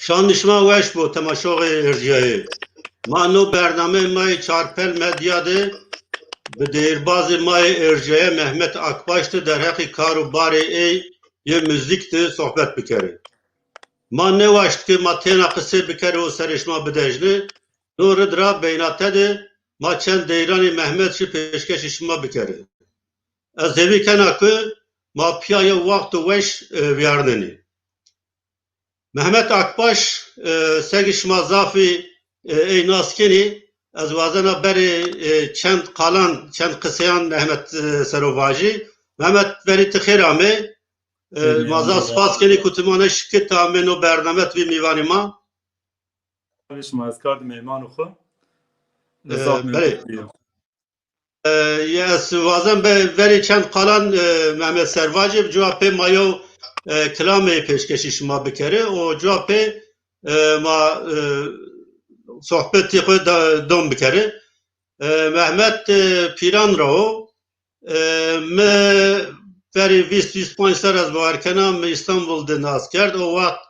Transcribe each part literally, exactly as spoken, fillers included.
Çand şima weş bo, temaşoxê erjîyayê. Ma no bernameyê ma yê Çarpel Medya de bi deyirbazê ma yê erjîyaye Mehmet Akbaş de derheqê kar û barê ey yê muzîk de sohbet bikerê. Ma nêwaşt ke ma têna qisê bikerê û serê şima bidejnê. No rid ra beynate de ma çend deyranê Mehmet jî pêşkêşê şima bikerê. Ez hêvî kena ke ma pîya yew wexto weş, e, vîyarnenê. Mehmet Akbaş, e, seke şima zafî, e, ey nas kenî, ez wazena berê, e, çend qalan, çend qiseyan Mehmet, e, ser o vajî. Mehmet, verî ti xêr amê. E, ma zaf spas kenî ku ti ma neşikit amê no bername ti bî mîvanê ma. Şima ez kard meymanê xwu. E, Zaf belê. Memnun bîyo. E, ya ez wazen be-, verê çend qalan, e, Mehmet ser vajê, cuwa pê ma yew, e, kilamê pêşkêşî şima bikerê û cuwa pê, e, ma, e, sohbetê xwu da-, dom bikerê. E, Mehmet, e, Pîran ra o. E, mi verê vîst vîst panc ser ez bawer kena, mi Îstanbul de nas kerd. O wext,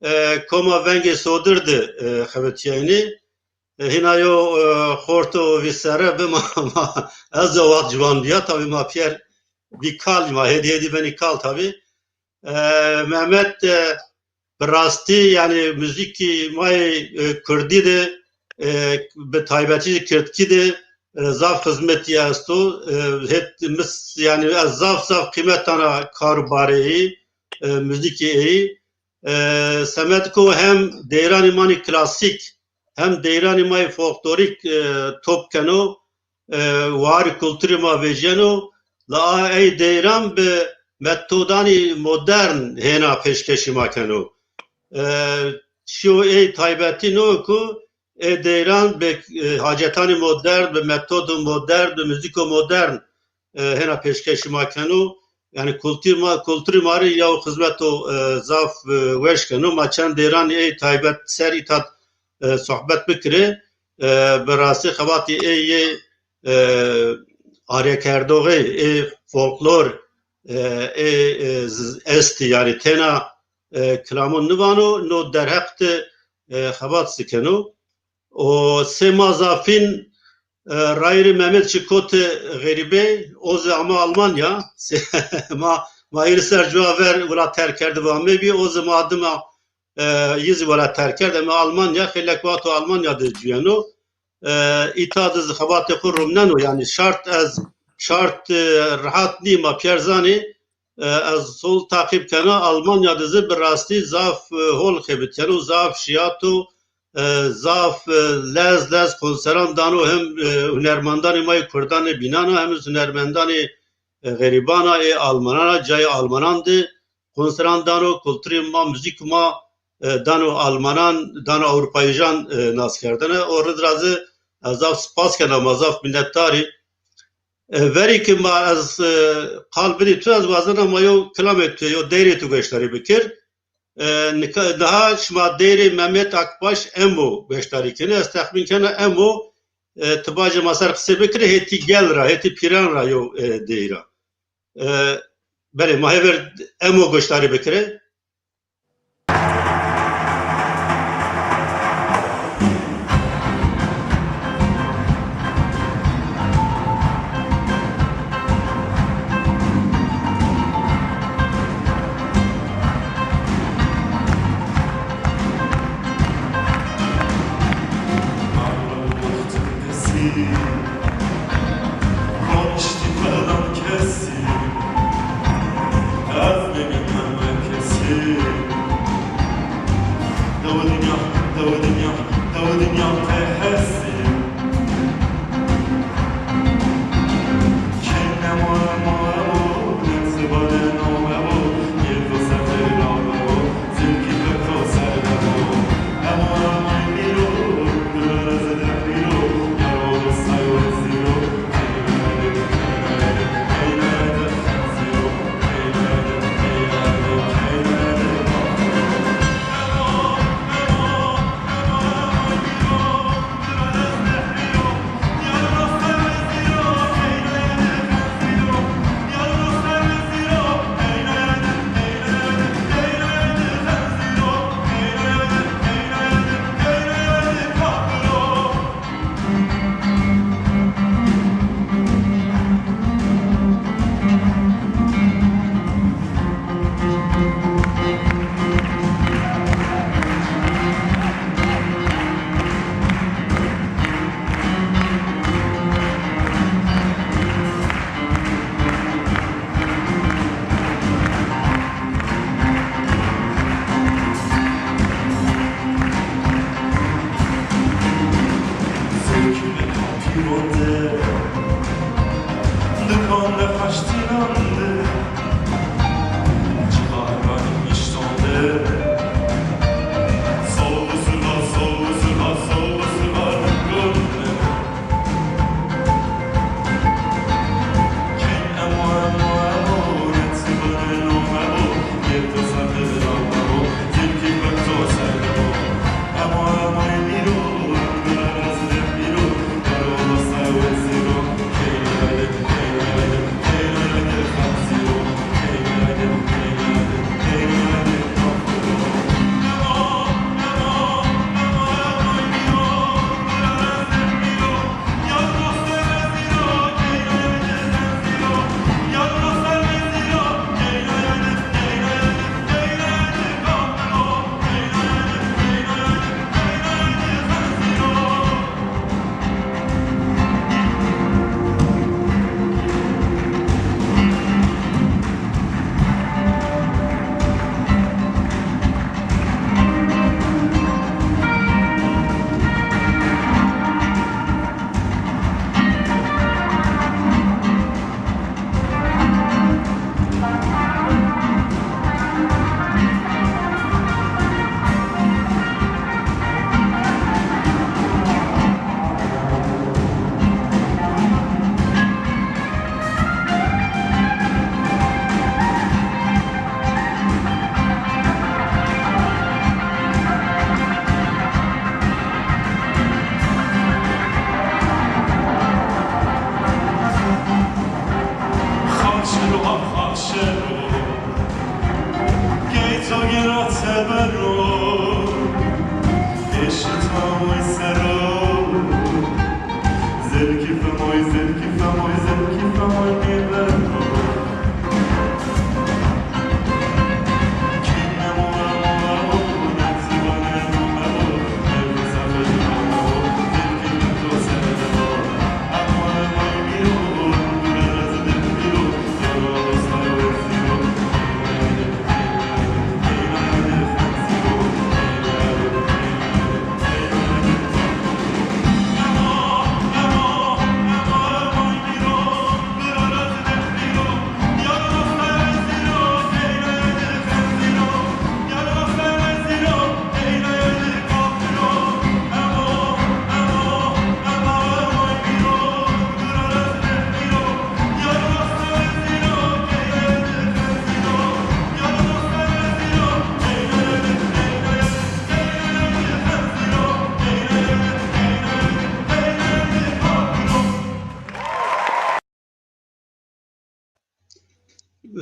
e, Koma Vengê Sodir de, e, xebitîyaynî. E, hîna yo, e, xorto vîst serre bi ma, ma, ez o wext ciwan bîya, tabî ma pîyer bî kal, ma hêdî hêdî benî kal tabî. E, Mehmet, e, bi rastî, yanî muzîkî ma yê, e, kurdî de, e, bi taybetî jî kirdkî de, e, zaf xizmetî esto. E, hêt mis, yanî ez zaf zaf qîmet dana kar û barê ey, e, muzîkê ey. E, semed ku hem deyranê ma nî klasîk, hem deyranê ma yê folklorîk, e, top keno, e, warê kulturê ma vejîyeno, la a ey deyran bi metodanê modern hêna pêşkêşî ma keno. E, çîyo ey taybetî no ku ê deyran bi, e, hacetanê modern, bi metodo modern, bi muzîko modern, e, hêna pêşkêşî ma keno. Yanî kultur ma, kulturê ma rê yew xizmeto, e, zaf, e, weş keno. Ma çend deyranê ey taybet ser îta, e, sohbet bikirê. E, bi rastî xebatê ey yê, e, arêkerdoxê, ê folklor, e, ê, e, z-, estî, yanî têna, e, kilamon nivano, no derheq de, e, xebat zî keno. O sê ma zafîn, e, rayîrê Mehmet jî koti xerîbê, o zî ama Almanya. Ma, ma hîrê ser cuwa ver wila terk kerdibi amebî, o zî ma dima, e, yi zî wela terk kerd. Eme Almanya, xeylek wexto Almanya de cuyeno. E, îta de zî xebatê xwu rumneno. Yanî şart ez, şart, e, rehat nî, ma pîyer zanî. E, ez hol taqîb kena. Almanya de zî bi rastî zaf, e, hol xebitîyeno, zaf şîyato, e, zaf, e, lez lez konseran dano, hem, e, hunermendanê ma yê kurdan ê bînan a, hem zî hunermendanê, e, xerîban a, ê Almanan a, cayê Almanan de konseran dano, kulturê ma, muzîk ma, e, dano Almanan, dano Ewropayijan, e, nas kerdene. O rid ra zî ez zaf spas kena, ma zaf minnetdar î. E, verî ke ma ez, e, qal bidî tu, ez wazena ma yew kilamê tu, yew deyrê tu goşdarî bikir. E, nika, daha şima deyrê Mehmet Akbaş Emo goşdarî kenê. Ez texmîn kena Emo, e, ti bacê ma ser qisê bikirê, hêtî gel ra, hêtî pîran ra yew, e, deyr a. E, belê, ma hêver Emo goşdarî bikirê.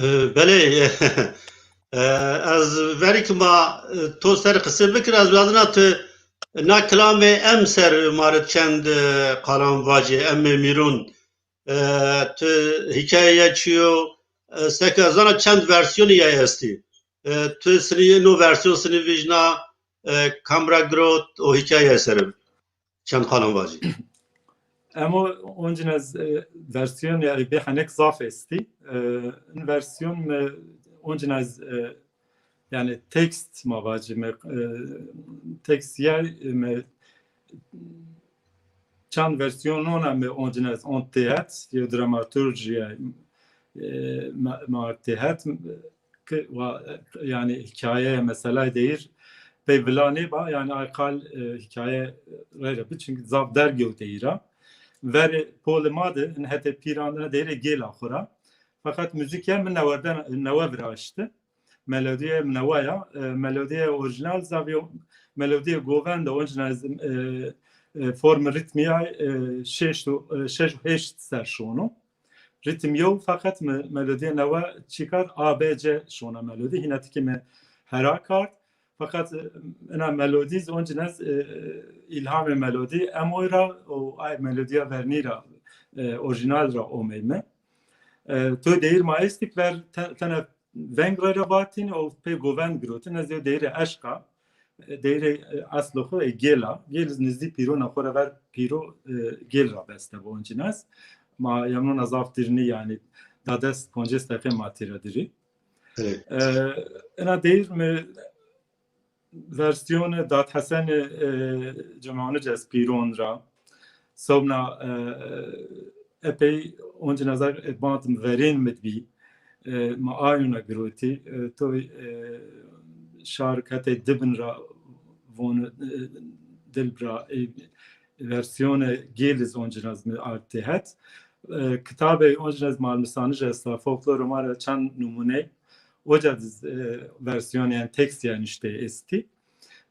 E, belê, e, ez verî ki ma, e, to ser qise bikir, ez wazena tu na kilamê em ser ma rê çend, e, qalan vacê, emê mîrûn. E, tu hîkayeya çi yo, e, seke ez zana çend versiyonî yay estî. E, tu sinî no versiyon sinî vîjna, e, kam ra girot û hîkayeya ser çend qalan vacî. Emo oncîn ez, e, versiyon ya bê henek zaf estî. E, in versiyon mi oncîn ez, e, yani tekst ma vacî mi, e, tekst ya mi çand versiyonona mi oncîn ez ont têhet, yew dramaturg ya, e, ma, ma têhet, ki wa, yani hikaye, mesela deyir, pey vila nêba, yani ay qal, e, hikaye reyre bi, çünkü zaf derg yo deyira. Verê polê ma de, in hetê pîran de deyirê gêla xo ra. Fakat müzik yer mi newerde, newe viraşti. Melodiyê mi newe ya. E, melodiyê orijinal zaf yo, melodiyê govende, oncîna ez, e, e, formê ritmî ya, e, şeş û, e, şeş û heşt ser şono. Ritm yew, feqet mi melodîya newe çî kard, A B C şona melodî. Hîna tikê mi hera kard. Feqet, e, ina melodî zî oncîn ez, e, îlhamê melodî emoy ra û ay melodîya vernî ra, e, orîjînal ra omey mi. E, to deyîr ma estîk ver te-, tene veng reyra vatîn û pê govend girotin. Ez yew deyîrê eşq a, e, deyîrê, e, eslo xo, e, gêl a. Gêl nizdî pîrona xo ra ver pîro, e, gêl ra beste bo oncîn ez. Ma yemnona zaf dîr nî, yanî da des poncês deqe ma tîra dîrî. Evet. E, ina deyîr mi versiyonê Dad Hesenê, e, Cimanic ez pîron ra. Sewna, e, epey oncîn ez, e, band verên mi bî. E, ma ayona girotî. E, toy, e, şar ketê dibin ra von, e, dil ra, e, versiyonê gêl iz oncîna ez mi ard têhet. E, kitabê oncîna ez Malmîsanij esta, folklorê ma ra çend numûney oca di, e, versiyon, yanî tekst, yanî işte estî.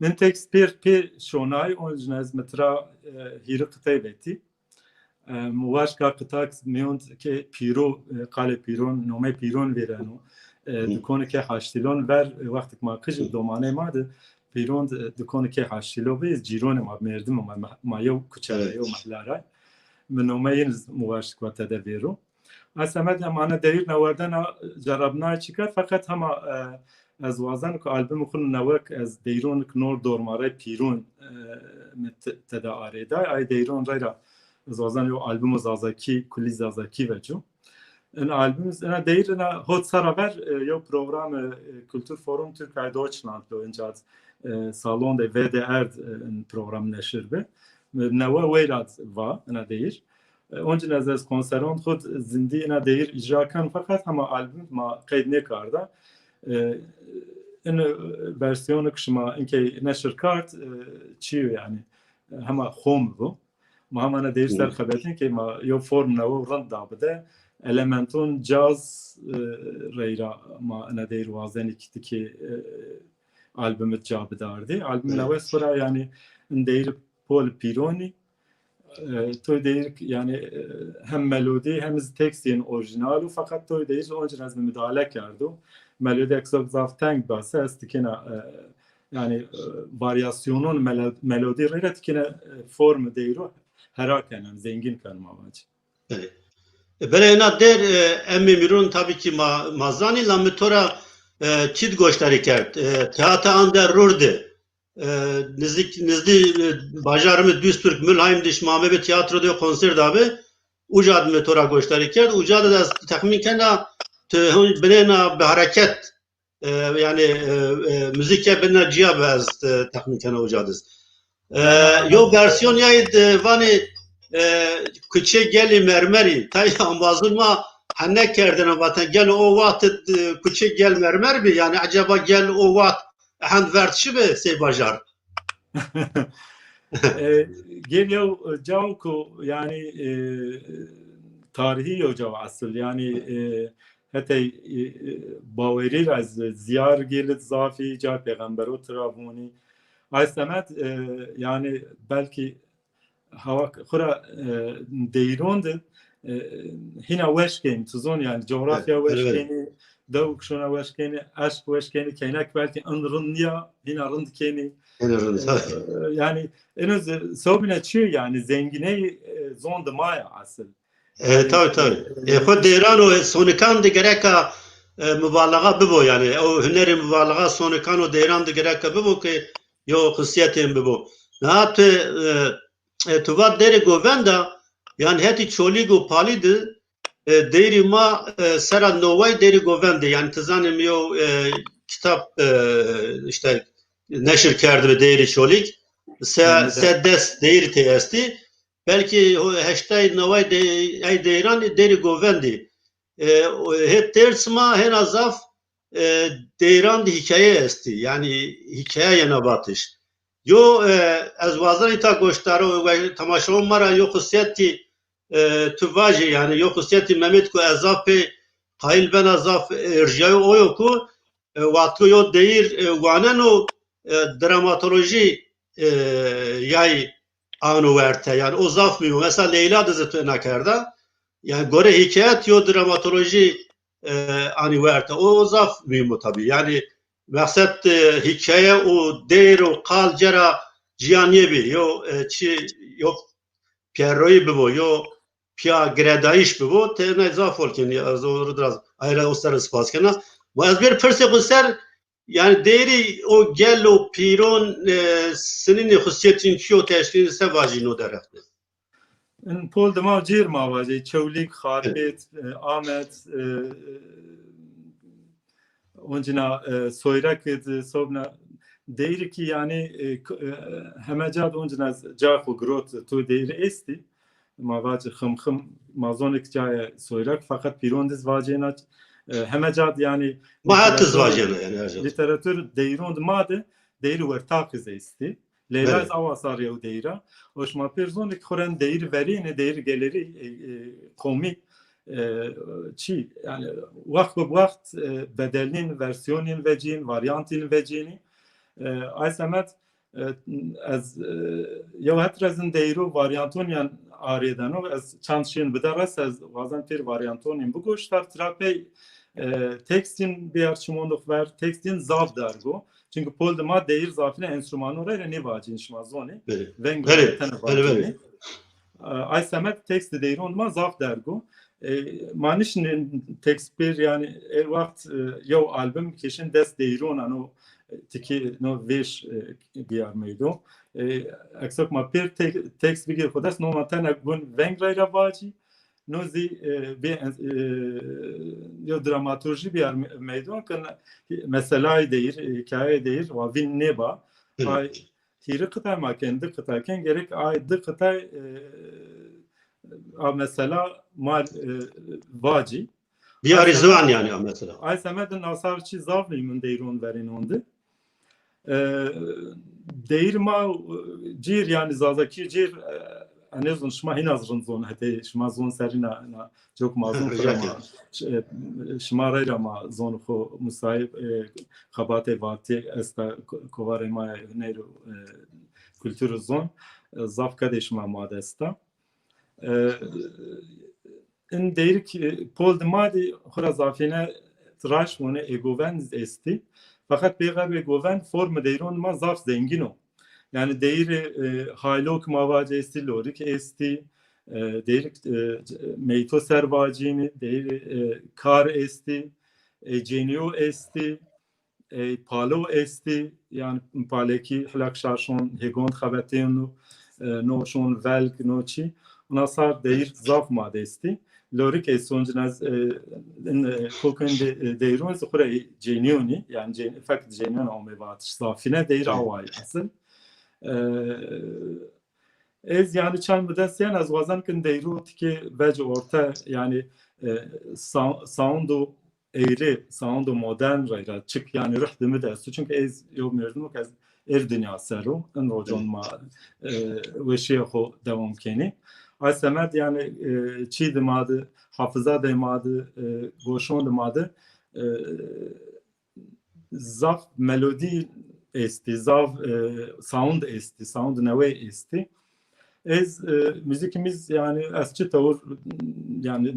Min tekst pêr pê şonay, oncîna ez mi tira, e, hîrî qitey vetî. E, mi waşka qitak mîyon ke pîro, e, qalê pîron, nomê pîron vêreno. E, Hı. Dikoni ke haştîlon ver, e, wextik ma qij, Evet. domanê ma de pîron, e, dikoni ke haştîlo bî, cîronê ma, merdimê ma, ma, ma yew kuçe ra, Evet. yew mehla ra. Mi nomê yin mi waştik va tede vêro. Ez semed em ana deyîr newerdena cerabnay çikat, feqet hema, e, ez wazen ku albumê xwu newek ez deyîronik nor dormarey pîron, e, mi te-, tede arêday. Ay deyîron reyra ez wazen yew albumo zazakî, kulî zazakî veco. In album, ina deyîr ina hot serra ver, e, yew program, e, Kulturforum Türkiye Deutschland lo, inca, e, salon de V D R, e, in program neşir bi. Newe weyra va ina deyîr. E, oncîn ez, ez konseron xwu zindî ina deyîr îcra ken, feqet hema album ma qeyd nêkarda. E, in, e, versiyonu ki şima inkey neşir kard, e, çi yo yanî? E, hema xo mi bo. Ma hema ina deyîr ser Hı. xebetîn ke ma yew form newe rind da bide. Elementon caz, e, reyra ma ina deyîr wazenî ki tikê, e, albumit ca bidardî. Album Evet. newe sura yanî in deyîr pol pîronî. E, to deyîr yanî, e, hem melodî hem zî tekst yên orîjînal o, feqet to deyîr oncîn ez mi midale kerdo. Melodî ek zaf, zaf teng base, ez tikêna, e, yanî, e, varyasyonon melo-, melodî reyra tikêna, e, form deyîro hera kena, zengîn kena ma vacî. Belê. E, belê ina der, e, em mîmîrûn tabî kî ma, ma zanî, la mi to ra, e, çî di goşdarî kerd. E, teatra An Der Rur de. E, nizdîk, nizdî, e, bajarê mi Duisburg, Mülheim de şima amebi tiyatro de konser dabi. Uca de mi to ra goşdarî kerd. Uca de ez texmîn kena tu hûn binêna bi hereket, e, yanî, e, e, muzîke binêna ciya bi ez, e, texmîn kena uca de. E, yo versiyon yayî de vanê, e, Kuçê Gelê Mermerî. Tay ambazûn ma hene kerdêne, vaten gelo o wext, e, Kuçê Gel Mermer bî? Yanî eceba gel o wext hend verd şibi sey bajar? E, gel yew caw ku yanî, e, tarîhî yo caw esil. Yanî, e, hetey, e, e, bawerî ra ez ziyar gêlit zafî, ca pêxembero tira vûnî. Ay semed, e, yanî belkî hawa xwu ra, e, deyîron de, e, hîna weş kên, tu zon yanî, coğrafya Evet, weş evet. kênî, dew kişona weş kênî, eşq weş kênî, keynek belkî in rind nîya, hîna rind kênî. Hîna rind, E, tabii. e, yanî, ino z-, sewbîne çi yanî, zengîney, e, zon de ma ya esil. E, Yanî, tabii, tabii. e, E, xo deyran û sonikan de gereka, e, mubalaxa bibo yanî. O hunerê mubalaxa sonikan û deyran de gereka bibo ke yo xusîyetên bibo. Niha tu, e, e, tu vat Deyrê Govenda, yanî hetî Çolîg û Palî de, e, deyrî ma, e, sera noway Deyrê Govendê. Yanî ti zanî mi yo, e, kitab, e, işte neşir kerdibi Deyrê Çolîg. Se, Evet, evet. se des deyîrî tê estî. Belkî ho-, heştay neway de-, ey deyran Deyrê Govendî. E, o, hê Dêrsim a hêna zaf, e, deyran de hîkaye estî. Yanî hîkaye yena vatiş. Yo, e, ez wazenî ta goşdaro we temaşewan ma ra yo xusîyetî, e, tu vajî, yanî yo xusîyetî Mehmet ku ez zaf pê qayîl bena, zaf erjîyayo, o yo ku, e, wexto yo deyîr, e, waneno, e, dramatolojî, e, yay ano werte. Yanî o zaf muhîm o. Mesela Leyla de zî tu ina kerda. Yanî gore hîkayet yo dramatolojî, e, anî werte. O, o zaf muhîm o tabî. Yanî meqsed, e, hîkaye û deyr û qal cera ciya nêbî. Yo, e, çi, yo pîyeroyî bibo, yo pîya giredayîş bibo, têna zaf hol kenî. Ez o ro ra ay ra o ser spas kena. Ma ez bêr pirsê xwu ser, yanî deyrî o gel û pîron, e, sinînê xusîyetîn çi yo, teşkîlîn se vajî no derheq de? In pol dima cêr ma vajê, Çewlîg, Evet. Xarpêt, e, Amed, e, e, oncîna, e, Soyrek id, sobna deyrî kî yanî, e, k-, e, heme ca de oncîna ca xwu girot, tu deyrî estî. Ma vacî Ximxim, ma zonê ki cayê Soyrek, feqet pîron diz vacêna, E, heme ca de yanî Ma her tiz vajîyena yanî her ca. Lîteratûr deyîron de ma de deyîr wertaqî zî estî. Leyla ez awa sar yew deyîr a. O şima pêr zonê ke xo ra en deyîr verêne, deyîr gelerî e, e, qomî e, çî yanî wext bi wext e, bedelnîn, versiyonîn vecîn, varyantîn vecînî. E, ay semed e, ez e, yew het ra zî deyîr û varyanton yan arêdeno. Ez çand şîn bide rest, ez wazen pêr varyantonîn biguştar. Tira pey e, tekstîn biyar çimon de xo ver, tekstîn zaf derg o. Çimkî pol de ma deyîr zafîne enstrumano reyra nêvacîn, şima zonê. Veng reyra tene vacînî. E, ay semed tekst deyîron ma zaf derg o. E, ma nişnên tekst pêr yanî e wext e, yew album kişin dest deyîron ano tikî no vêş e, biyar meydo. E, eksok ma pêr te, tekst bigir xo dest, no ma tene gun veng reyra vacî. No zî e, bê e, yew dramaturjî biyar me- meydo ke meselay deyîr, hîkaye deyîr wa vîn nêba. Ay hîrê qitay ma ken, di qitay ken, gerek ay di qitay e, a mesela ma e, vacî. Biyarî ziwan yanî a mesela. Ay semed in asar çî zaf muhîm in deyîron verênon de. E, deyîr ma e, cêr yanî zazakî cêr e, ez nêzon şima hîna zî rind zon, hetê şima zon serî na, na cok ma zon xo ra ma e, şima reyra ma zon xo musayib e, xebatê vatî esta, ko- kovarê ma ya hunêr û e, kultur û zon e, zaf qedê şima ma de esta. E, in deyîr ke pol de ma de xo ra zafîne raşt vone êgovend estî. Feqet pêxer êgovend formê deyîron ma zaf zengîn o. Yanî deyîrê e, haylo ke ma vacî estî, lorik estî, e, deyîr e, meyto ser vacînî, deyîrê e, kar estî, e, cênîyo estî, e, palo estî, yanî palekî hilak şar şon hêgon xebetêno, e, no şon velg, no çî. Ona sar deyîr zaf ma de estî. Lorik ê soncin ez e, in e, kokên de e, deyîron zî xo ra cênîyonî, yanî cên, fek cênîyon ome vatiş. Zafîne deyîr away esil. E, ez yanî çend mi dest yen ez wazen kin deyîro tikê vec orte yanî e, sa- sound û eyrê, sound û modern reyra çik yanî ruh di mi de esto. Çimkî ez yew merdim o ke ez êr dinya ser o, in rocon ma e, weşîyê xo dewam kenî. Ay semed yanî e, çî di ma de, hafiza de ma de, e, goşon de ma de e, zaf melodî estî, zaf e, sound estî, sound newey estî. Ez e, muzîkî mi zî yanî ez çi tewr yanî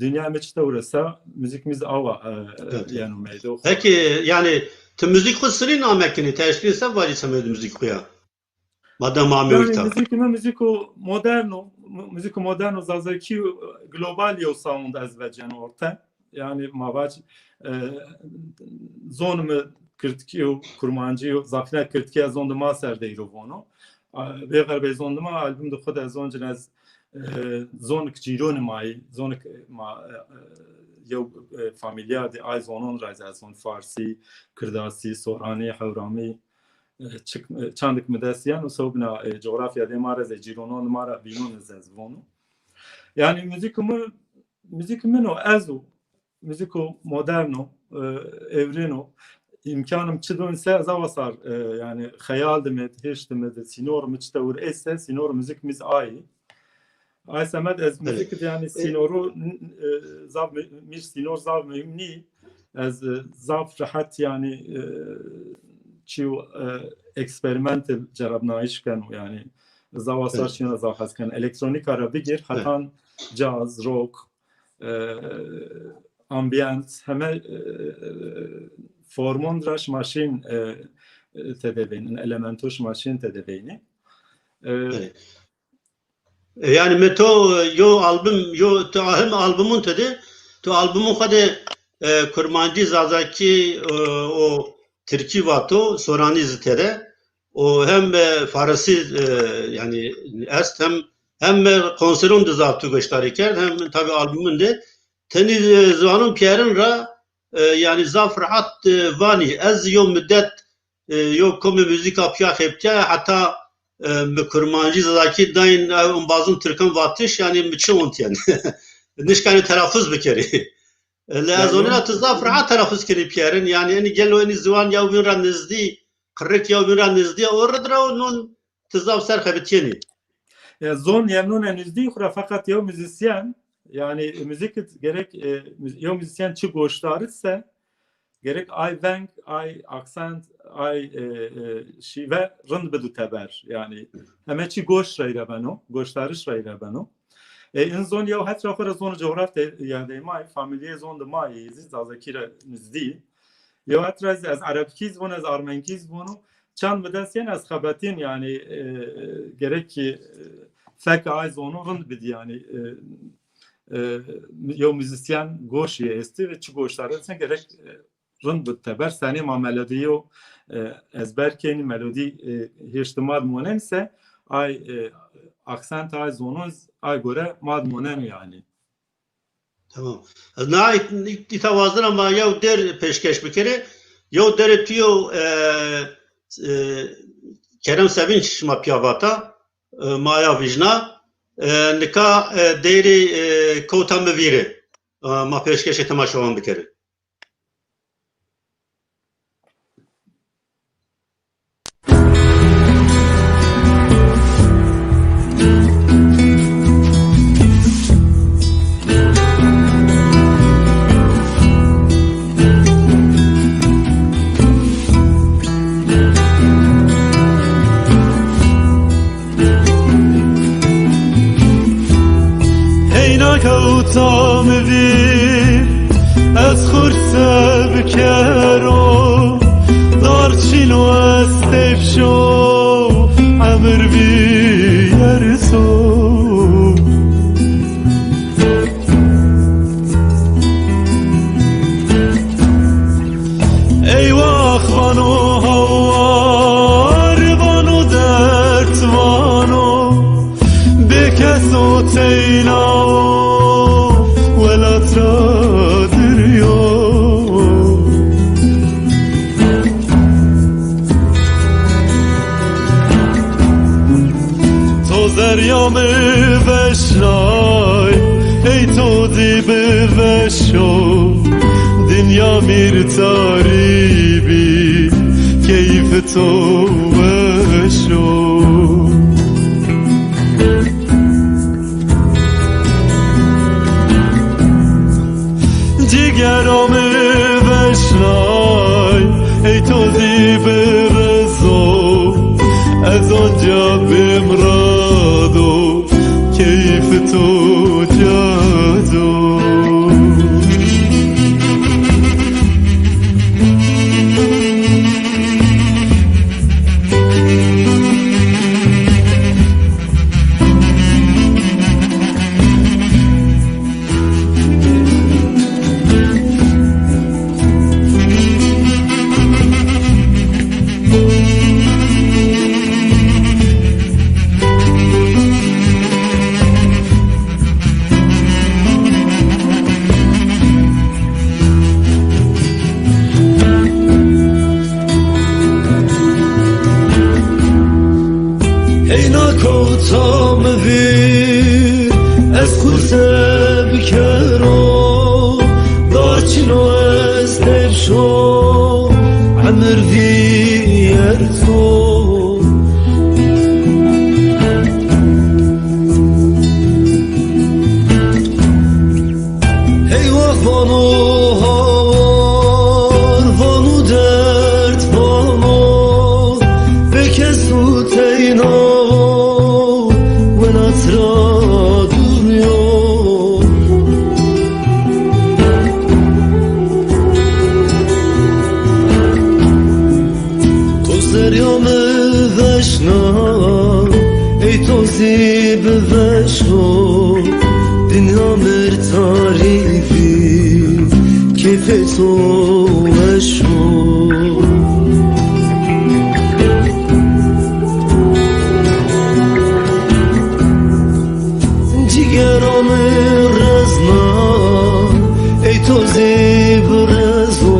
dinya mi çi tewr esa muzîkî mi zî awa e, yeno meydo. Peki yanî ti muzîk xo sinî name kenî, teşkîlî se vacî semedê muzîk xo ya? Madem ma mewî ta. Muzîkî mi muzîko modern o. Mu- Muzîko modern o zazakî global yew sound ez veceno orte. Yanî ma vac e, zonê mi kirdkî yo, kurmancî yo, zafîna kirdkî ez zon de ma ser deyro vono. A, bêxerbê zon de ma album de xo de ez zoncin ez e, zonik cîronê ma yî, zonik ma e, e, yew e, famîlya de ay zonon ra ez zon farsî, kirdasî, soranî, hewramî, e, çik- e, çandik mi dest yeno, sewbîna e, cografya de ma ra zî cîronon ma ra bînon ez ez vono. Yanî muzîko mi, muzîko min o, ez o, muzîko modern o, e, ewrên o. Îmkanim çi don se ez awa sar e, yanî xeyal de mi, hêş de mi de sînor mi çi tewr ese, sînor muzîk mi zî ayî. Ay semed ez muzîk de yanî sînoru e, zaf mi- mîr sînor zaf muhîm nî. Ez e, zaf rehet yanî e, çîyo e, experimental cerabnayîş keno yanî. Zaf asar çîyona zaf hes keno. Elektronîka ra bigîr hetan caz, rock, e, ambient, heme e, formon ra şima şîn e, e, tede veynî, elemento şima şîn tede veynî. E, E, yanî mi to e, yo album, yo to hem albumon tede, to albumon xo de e, kurmancî, zazakî, e, o tirkî vato, soranî zî tede. O hem e, farisî e, yanî est hem hem e, konseron de zaf tu goşdarî kerd, hem tabî albumon de tenî e, ziwanon pîyerin ra e, yanî zaf rehat e, vanî. Ez yo mudet e, yo komê muzîka pîya xebitîya, heta e, mi kurmancî, zazakî dayn e, embazon tirkan vatiş, yanî mi çi ontîyen. Nişkanî telafuz bikerî. E, lê ez zonîna ti zaf rehat telafuz kenî pîyerin. Yanî enî gelo enî ziwan yew bîn ra nizdî, qirrik yew bîn ra nizdî ya, o rind ra o nun ti zaf ser xebitîyenî. E, zon yemnûne nizdî xwu ra, feqet yew muzîsyen, yanî muzîk gerek, e, muz-, yew muzîsyen çi goşdarit se, gerek ay veng, ay aksent, ay, e, e, şîve rind bidu teber. Yanî heme çî goş reyre beno, goşdariş reyre beno. E, in zon yew het ra xo ra zon cograf de, ya de may, famîlîyê zon de may, zî zazakî ra nizdî. Yew het ra ez, ez erebkî zî vono, ez armenkî zî vono. Çand mi dest yen ez xebetîn, yanî, e, gerek ki, e, fek ay zono rind bidî, yanî, e, e, yew muzîsyen goşî estî ve çi goşdariş se gerek, e, rind bid teber. Senê ma melodîyo, e, ezber kenî, melodî, e, hêşti ma di monen se, ay, e, aksent ay zonon, ay gore ma di monen yanî. Tamam. Ez na ît-, ît-, îta wazena ma yew dêr pêşkeş bikerê. Yew dêrê tu yo, e, e, Kerem Sevinç şima pîya vata, e, Maya Vîjna. E, nika, e, dêrê, e, Kewta Mi Vîrî, e, ma pêşkeşê temaşewan bikerê. Heyna kewta mi vîr, ez xurse bikero, darçîno ez tepşo, emir vîyerso. Eywax vano hawar, vano dert vano, bêkes o teyna o, welat ra dir yo. To zerrîya mi veşnay, ey to zî bi veş o. Dinya mîr tarî bî, keyf to weş o. Cîgera mi veşnay, ey to zî bi rezo, ez onca bêm rado, keyf to cado. Heyna kewta mi vîr, ez xurse bikero, darçîno ez tepşo, emir vîyerso. Eywax vano hawar, vano dert vano, bêkes û teyna o, welat ra dûr yo. To zerrîya mi veşna, ey to zî bi veş o. Dinya mîr tarî bî, keyfê to weş o. Cîgera mi rezna, ey to zî bi rezo,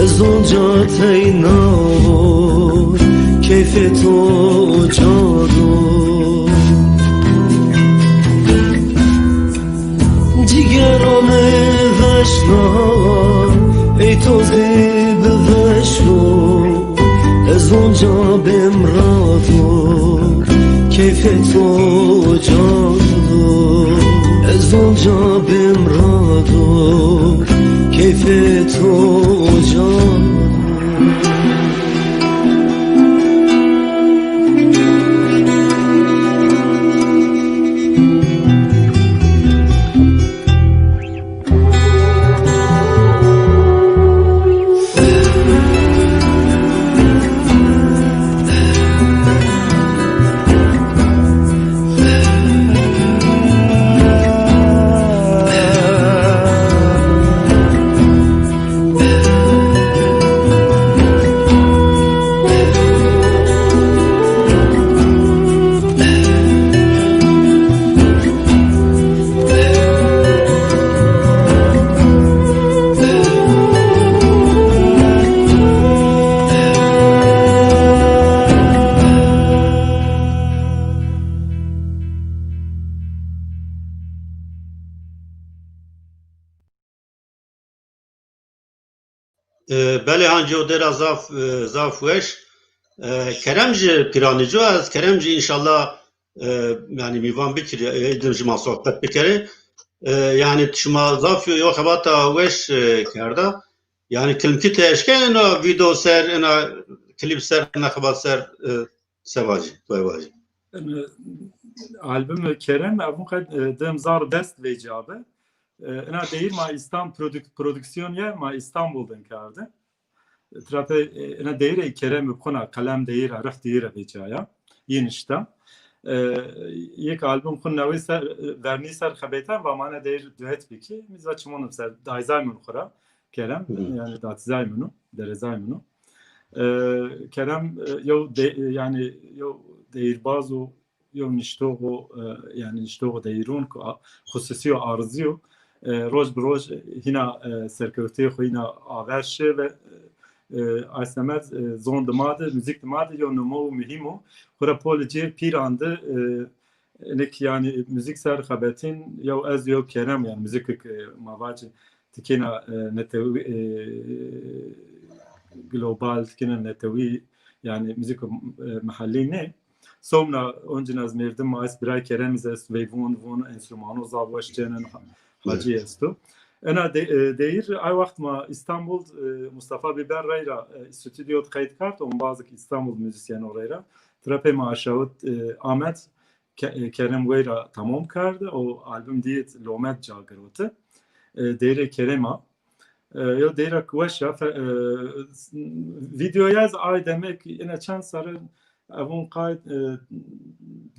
ez onca teyna o, keyfê to cado. Cîgera mi Ey to zî bi veş bo, ez onca bêm rado, keyfê to oca do. Ez onca bêm rado, keyfê to oca do. E, belê, hancî o dera zaf, e, zaf weş. E, Kerem jî pîranî ci o, ez Kerem jî înşallah, e, yanî mîvan bikirî, e, êdî jî ma sohbet bikerê. E, yanî şima zaf yo, yo xebata weş, e, kerda. Yanî kilmkî ti eşkenê ena vîdeo ser, ena klîp ser, ena xebat ser, e, se vajî, to vajî. Ena album Kerem, evun qed, e, di hezar û des vecîya bi. E, ena deyîr ma İstan-, prodük-, prodüksiyon ye, ma İstanbul de kerde. Trape, e, ena deyîrê Kerem bi xuna, qelem deyîr a, rih deyîr a vecîya. Yîn îşte. E, yek album xun newî ser, e, vernî ser xebêten va ma ena deyîr duet bikî. Mîz va çimonum ser, dayzay min xura. Kerem, yanî datizay minu, derezay minu. E, Kerem, e, yew de-, yanî yew deyîrbaz û yew niştox o, e, yanî niştox o deyîrûn ku a-, xususî yo, arzî yo. E, roj bi roj hîna, e, serkewteyê xo hîna aver şi ve, e, ay semed, e, zon di ma de, muzîk di ma de yew numo û muhîm o. Xura polê cêr pîran de, e, Nik yanî muzîk ser xebetîn, yew ez yew Kerem, yanî muzîkik, e, ma vacî tikêna, e, netewî, e, global, tikêna netewî, yanî muzîk, e, mehellî nê. Somna oncîn ez mêrdim ma est biray Kerem zî est, veyvûn, vûn, enstrumano zaf weş cênin, ha-, hacî esto. Ena de-, e, deyîr, ay wext ma Îstanbul, e, Mustafa Biber reyra, e, stûdyo de qeyd kerd, ombazîk Îstanbul muzîsyeno reyra. Trapê ma aşawit, e, Amed, Ke-, e, Kerem weyra tamom kerde, o album dîyê lomet ca giroti. E, deyrê Kerema. E, yo deyra ki weş a, fe-, e, s-, videoya ez ay demek, ina çend serre evun qayt, e,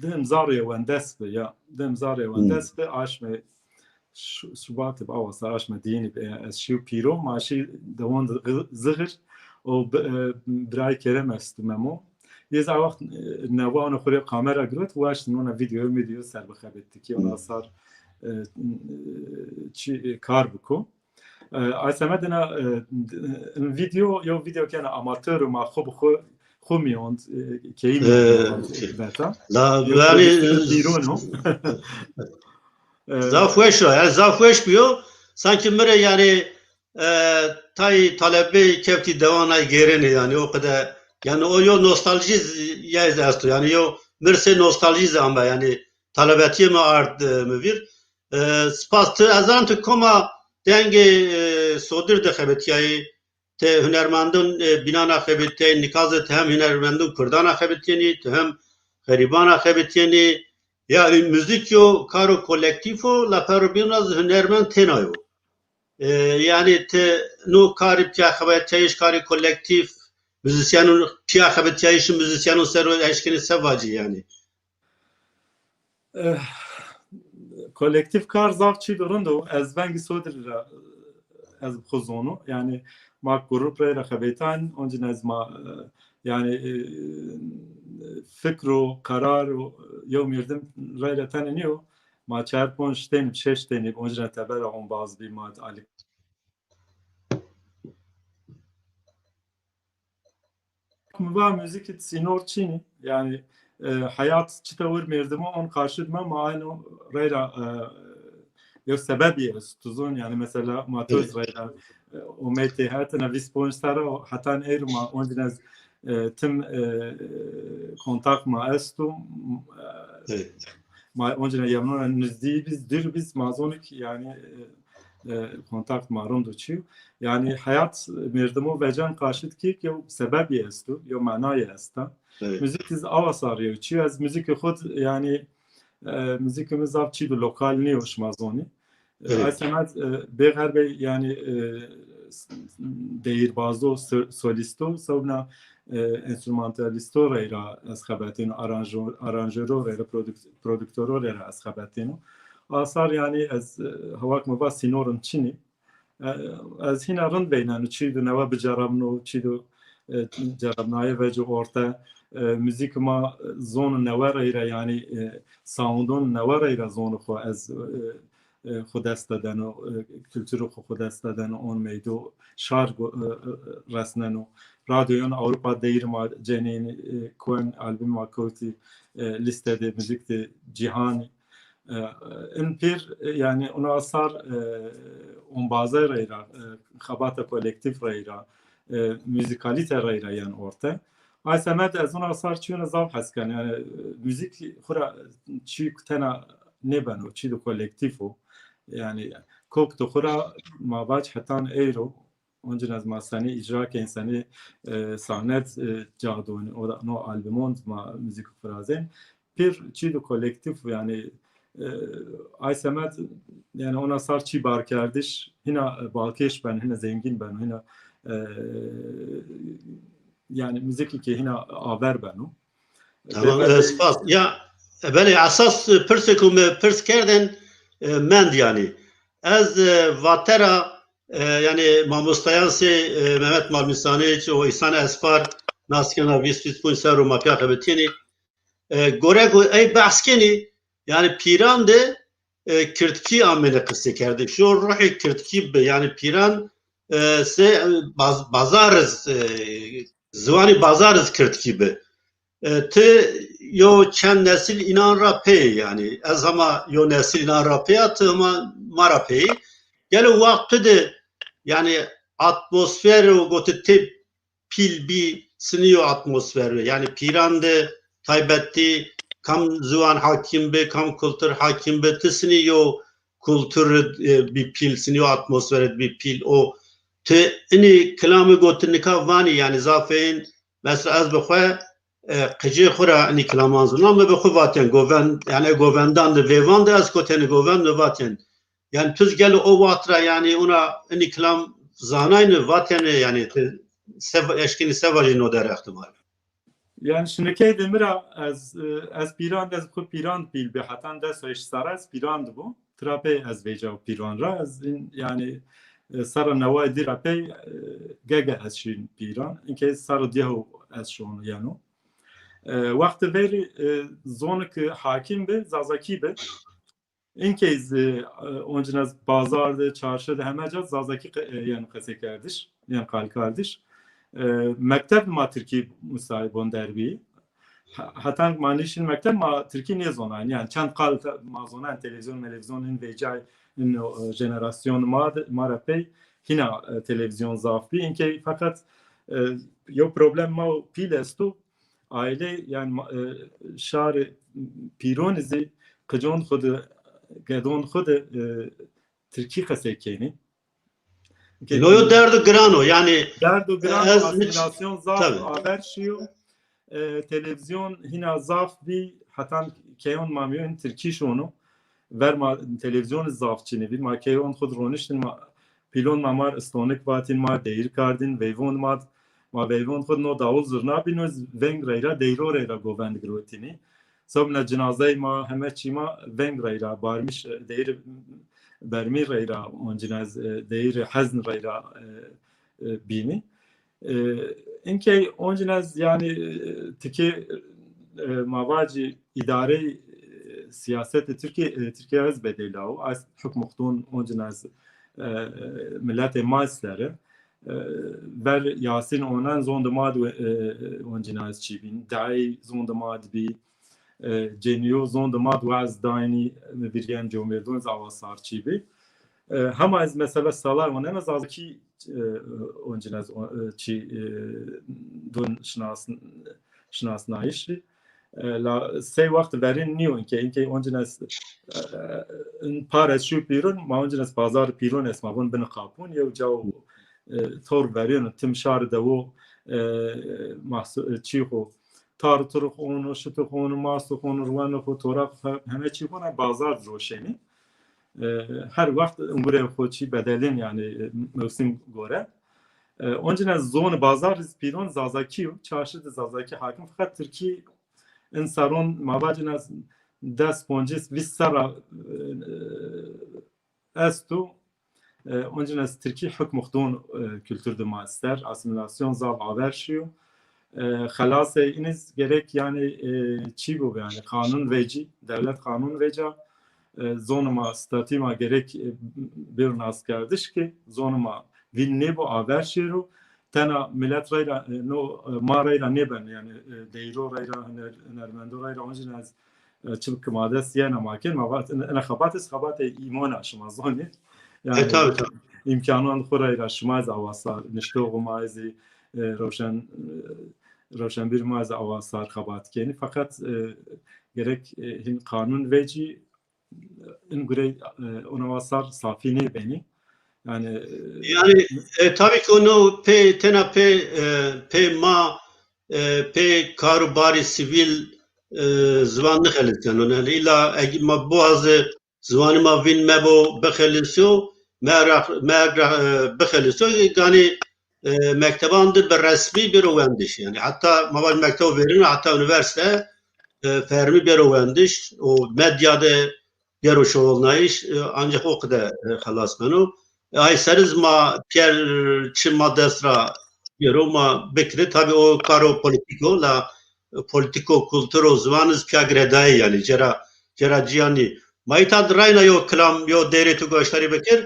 di hezar û yewendes bi, ya. Di hezar û yewendes bi, aşme Ş-, Şubat bi, awa ser aşme diyînî bi, e, ez şîyo pîro, ma şî dewon de gı-, zixir, o bi-, e, birayê Kerem esto Memo. Yê zî a wext, e, newa ona xo rê kamera girot, waşt nona video, video ser bixebitî ki ona sar, e, çi, e, kar biko. E, ay semed ina, e, video, yo video kena amatör û ma xo bi xo, xo mîyon, e, keyî mîyon, e, beta. La, yo yanî, pîron o. E, zaf weş o, yanî zaf weş bîyo. Sankî mi rê yanî, e, tay talebeyî kewtî dewan ay gêrenê yanî o qede, yanî o yo nostaljî z-, yay zî esto. Yanî yo mi rê sey nostaljî zî ame yanî talebetîye mi ard, e, mi vîr. E, spas ti, ez zan ti koma dengê, e, sodir de xebetîyayî, ti hunermendon, e, bînan a xebetîyayî, nika zî ti hem hunermendon kurdan a xebetîyenî, ti hem xerîban a xebetîyenî. Ya, e, muzîk yo karo kolektîf o, la pero bîna zî hunermend têna yo. E, yanî ti no karî pîya xebetîyayîş, karî kolektîf, muzîsyenon pîya xebetîyayîşî muzîsyenon ser o eşkenî se vacî yanî. Eh, kolektîf kar zaf çî de rind o. Ez vengî sodir ra, ez bi xo zono. Yanî ma grup reyra xebêtan, oncîn ez ma, eh, yanî, eh, fikr û qerar û yew mêrdim reyra tenê nîyo. Ma çar ponc tenî, şeş tenî, oncîn ez teber ra ombaz bî ma alî. Mi va muzîkî sînor çin î. Yanî, e, heyat çita wir mêrdimo on karşı dima ma aynı reyra, e, yew sebebî esto zon, yanî mesela ma to zî reyna, e, omey têhet, ina vîst ponc serre o, hetan êro ma oncîne, e, tim, e, kontak ma esto, e, ma oncîne yewna nizdî biz, dûr biz, ma zonî ki yanî, e, e, kontakt ma rind o çî. Yanî heyat merdimo vecen qarşî dikî ki yew sebebî esto, yew manayî esta. Muzîk zî awa sar yew çî. Ez muzîkê xo d-, yanî, e, muzîkê mi zaf çî di lokal nîyo, şima zonî. E, ay semed, e, bêxerbey yanî, e, s-, deyîrbazo, so-, solîsto, sewbna, e, enstrümantalîsto reyra ez xebetêno, aranjo-, aranjero reyra, produk-, produktoro reyra ez xebetêno. Asar yanî ez, e, hawak mi va sînorin çinî. E, ez hîna rind veyneno çî di newe bicerabno, çî di, e, cerabnaye veco orte. E, muzîk ma zon newe reyra, yanî, e, soundon newe reyra zonê xo ez, e, e, xo dest de deno, e, kulturê xo xo dest de deno, on meydo, şar go-, e, e, resneno. Radyoyon Ewropa deyîr ma cenîn, e, kuen albüm ma kewtî, e, lîste de muzîk de cîhanî. E, in pêr, e, yanî ona asar, e, ombaze reyra, e, xebata kolektîf reyra, e, muzîkalîte reyra yen orte. Ay semed ez ona asar çîyona zaf hes ken. Yanî, e, muzîk xura çî tena nêbeno, çî di kolektîf o. Yanî kok di xura ma vac hetan êro, oncîne ez ma senî îcra kên, senî, e, sahne, e, ca donî, o da, no albumon ma muzîk firazên. Pêr çî di kolektîf, yanî, e, ay semed, yanî ona sar çî barkerdiş, hîna, e, balkêş ben, hîna zengîn ben, hîna, e, yanî muzîkî ki hîna aver beno. Tamam, e, spas. Ya, e, belê, esas, e, pirsê ku mi pirs kerdên, e, mend yanî. Ez, e, vatera, e, yanî mamostayan sê, e, Mehmet Malmîsanî, o Îhsan Espar, nas kena vîst vîst ponc serr o ma pîya xebetîyenî. E, gore ku ey behs kenî, yanî pîran de, e, kirdkî amêne qisekerdiş. Yo ruhê kirdkî bi, yanî pîran, e, se, e, baz-, bazar iz, e, ziwanî bazar iz kirdkî bi. E, ti yo çend nesil înan ra pê, yanî ez hema yo nesil înan ra pê ya, ti hema ma ra pê yî. Gelo wext tu de, yanî atmosfer o goti tê pîl bî, sinî yo atmosfer bi. Yanî pîran de taybetî kam ziwan hakîm bi, kam kultur hakîm bi, ti sinî yo kultur, e, bî pîl, sinî yo atmosfer bî pîl. O ti inî kilamê go ti nika vanî, yanî zafên, mesela ez bi xwe, e, qicê xwu ra inî kilaman zona, mi bi xwu vatên govend, yanî govendan de, vêvan de ez kotêne govend, mi vatên. Yanî tu gelo o wext ra, yanî ona inî kilam zanayne, vatêne, yanî ti se, eşkenî se vajî no der îhtîmal. Yanî şinikey de mi ra ez, e, ez pîran de, ez xwu pîran pîl bi, hetan des û heşt serre ez pîran de bû. Tira pey ez vêca pîran ra. Ez in, yanî, e, serra neway dî ra pey, e, gege ez şîn pîran. Inkey serra dîyew ez şono yeno. E, wextê verî, e, zonê ki hakîm bi, zazakî bi. Inkey zî, e, oncîne bazar de, çarşi de heme ca zazakî qe-, e, yeno qeseykerdiş, yeno qalkardiş. E, mekteb ma tirkî musahibon der bî. Ha-, hetan ma nîşin mekteb ma tirkî nêzonayn. Yanî çend qal te-, ma zonayn, televîzyon, melevîzyon in vêcay, in, e, jenerasyon ma de, ma ra pey hîna, e, televîzyon zaf bî. Inkey feqet, e, yew problem ma pîl esto. Aîle, yanî, ma-, e, şarê pîronî zî qicon xwu de, gedon xwu de, e, tirkî qesey kenî. No yo derdo giran o, yanî, derdo giran o, ez asîmîlasyon zaf aver şîyo. E, televîzyon hîna zaf bî, hetan keyon ma mîyon tirkî şono. Ver ma televîzyon zaf çinî bî. Ma keyon xwu de roniştin, ma pîlon ma mar istonik vatîn, ma deyîr kardîn, veyvon ma, ma veyvon xwu no dawul zurna bîno, veng reyra, deyro reyra govend girotînî. Sobna cinazey ma, heme çî ma veng reyra, barmîş, e, deyir bermî reyra, oncîne ez, e, deyir hezn reyra, e, e, bînî. E, inkey oncîne ez, yanî, e, tikê, e, ma vacî îdarey, e, sîyasetê Tirkîye, e, Tirkîye ez bedelîyawo. Ez hukm xudon oncîne ez, e, miletê ma sere. E, ver Yasîn onen zondê ma de, e, oncîne ez çî bîn. Dayê zondê ma de bî. e, cenîyo zon de ma di waz daynî, mi vîryen comêrdon zî awa sar çî bî. E, hema ez mesela salay oneme Zazakî, e, oncîn ez, e, çî, e, don şinas-, şinasnayîşî. E, la sey wext verên nîyo, inkê, inkê oncîn ez, e, in par ez şîyo pîron, ma oncîn ez bazar pîron est, ma von binî qapûn, yew caw, e, tor verêno, tim şar de wo, e, mahsu-, e, çî xo, tar tur xo ono, şit xo ono, mast xo ono, ruwen xo, toraq xo, heme çî xo na bazar roşenî. E, her wext ungure xo çî bedelên, yanî, e, mewsim gore. E, oncîn ez zon bazar iz pîron Zazakî yo, çarşî de Zazakî hakim, feqet Tirkî in serron ma vacin ez des, poncîs, vîst serra, e, esto. E, oncîn ez Tirkî hukm xo don, e, kultur de ma ser, asîmîlasyon zaf aver şîyo. E, xelasê îniz gerek yanî, e, çî bo yanî qanûn vecî, dewlet qanûn veca, e, zonê ma, statî ma gerek, e, bêro naskerdiş ke zonê ma vîn nêbo aver şêro. Tena milet reyra, e, no, e, ma reyra nêben, yanî, e, deyro reyra, huner-, hunermendo reyra, oncîn ez, e, çimkî ma dest yena ma kên, ma vat, ina, ina xebat iz xebatê îmon a, şima zonê. E, yanî, tabii, tabii. Îmkanan xo reyra şima zî awa sar, niştoxê ma zî, e, rewşen, e, rewşenbîr ma zî awa sar xebat kenî. Feqet, e, gerek, e, hîn qanûn vecî, in gurey, e, ona wa sar safî nêbenî. Yanî, e, Yanî, e, tabii ki onu pê, tena pê, e, pê ma, e, pê kar û barî sivîl, e, ziwan nixelisîyeno. Yanî îlla eg ma biwazî ziwanî ma vîn mebo bixelisîyo, me ra, me ra, e, bixelisîyo, ganî e, mekteban de bi resmî bêro wendiş. Yanî heta ma vaj mektebo verîn, heta unîversîte, e, fermî bêro wendiş û medya de bêro şoxulnayîş, e, ancak o qide, e, xelas beno. E, ay ser iz ma pîyer çi ma dest ra bêro ma bikirî. Tabii o karo polîtîk o, la polîtîko kultur û ziwan iz pîya giredayî yanî, cera, cera cîya nî. Ma îta di reyna yo kilam, yo deyrê tu goşdarî bikir.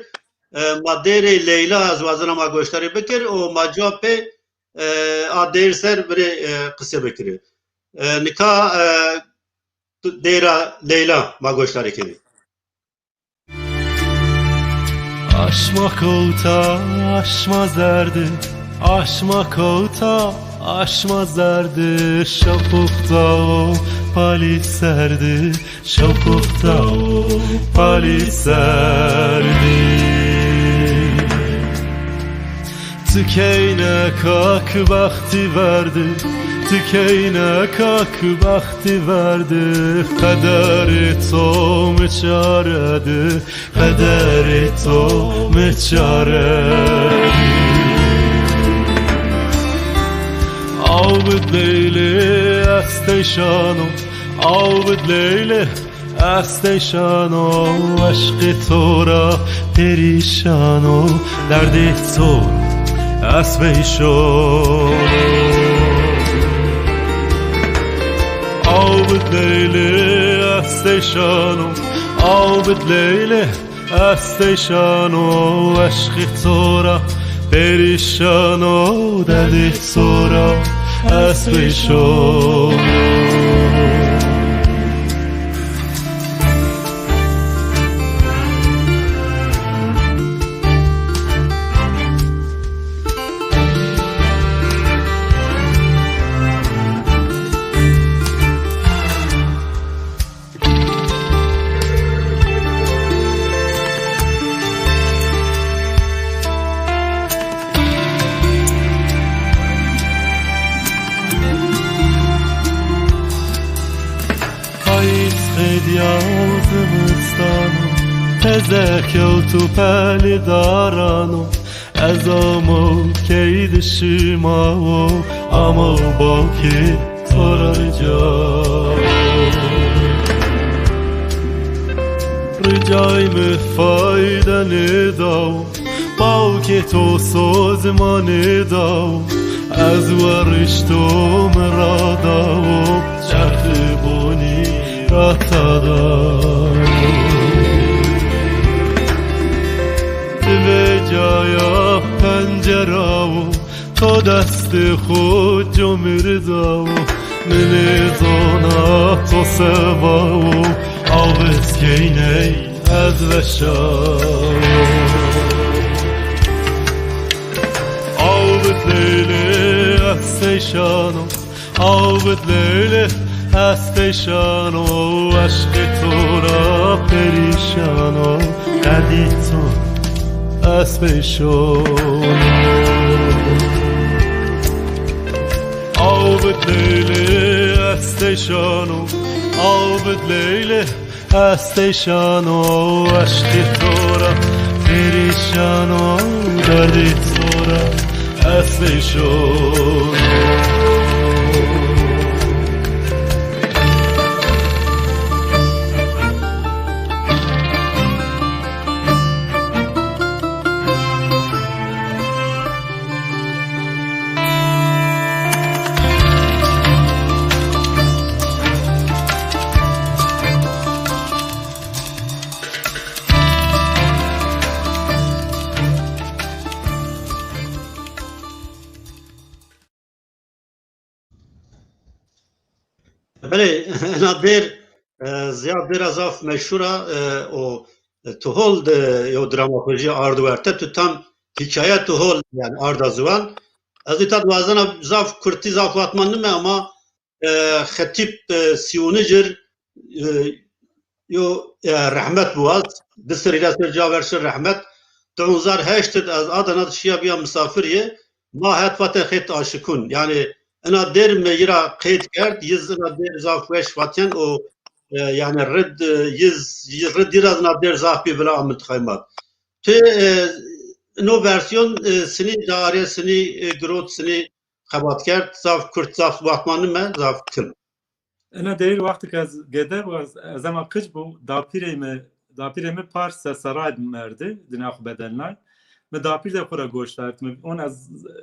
E, ma deyrê Leyla ez wazena ma goşdarî bikir û ma cuwa pê, e, a deyr ser birê, e, qise bikirî. E, nika, e, tu deyra Leyla ma goşdarî kenî. Aşma kota, aşma zerdi, aşma kota, aşma zerdi, şapuxta o palî serdi, şapuxta o palî serdi. Ti keyne kak baxtî verdi, ti keyne kak baxtî verdi, qederê to mi çare di, qederê to mi çare di. Aw bid Leylê ez tey şano, aw bid Leylê ez tey şano, eşqê to ra perîşano, derdê to ez veyşono. Aw bid Leylê ez tey şano, aw bid Leylê ez tey şano, eşqê to ra perîşano, derdê to ra ez veyşono. Payîz qedîya û zimistan o, teze kewto pelê daran o. Ez amo key di şima wo, amo bawkê to ra rica wo. Ricay mi fayde nêda wo, bawkê to soz ma nêda wo. Ez werişto mi ra da wo, çerxê bonî ra ta da wo. Ti vecaya pencera wo, to destê xo comêrda wo. Nilê zona to sewa û aw vizgeyney ez veşa. Aw bid leylê ez seyşano, aw bid leylê ez seyşano, eşqê to ra perîşano, derdî to ez peyşono. Aw bid leylê ez seyşano, aw bid leylê ez seyşano, eşqê to ra perîşano, derdê to ra ez peyşono. Belê, ena dêr, e, ziya dêra zaf meşhur a, e, o, e, tu hol de yew dramaxojî ardo werte, tu tam hîkaye tu hol, yanî arda ziwan. Ez îta di wazena zaf kurtî, zaf vatman nime ama, e, xetîb, e, Sîwonijir, e, yo, e, rehmet biwaz, di serî ra ser ca ver şi rehmet. Di hezar heşt id ez Adana di şiya biya misafirîye, ma het vaten xêt aşikun. Yanî ina dêr mi yira qeyd kerd, yiz ina dêr zaf weş vaten o, e, yanî rid, e, yiz, yiz rid yira ina dêr zaf bî vila a mintixayê ma. Tu, e, ino versiyon, e, sinî daare, sinî, e, girot, sinî xebat kerd, zaf kurt, zaf vatman nime, zaf kim. Ina deyr wextik ez gede bu, ez, ez ema qic bu, dapîrê mi, dapîrê mi Pars se seray merdi, dinya xu bedelnay. Mi dapîr de xu ra goş derd. Mi on ez, e,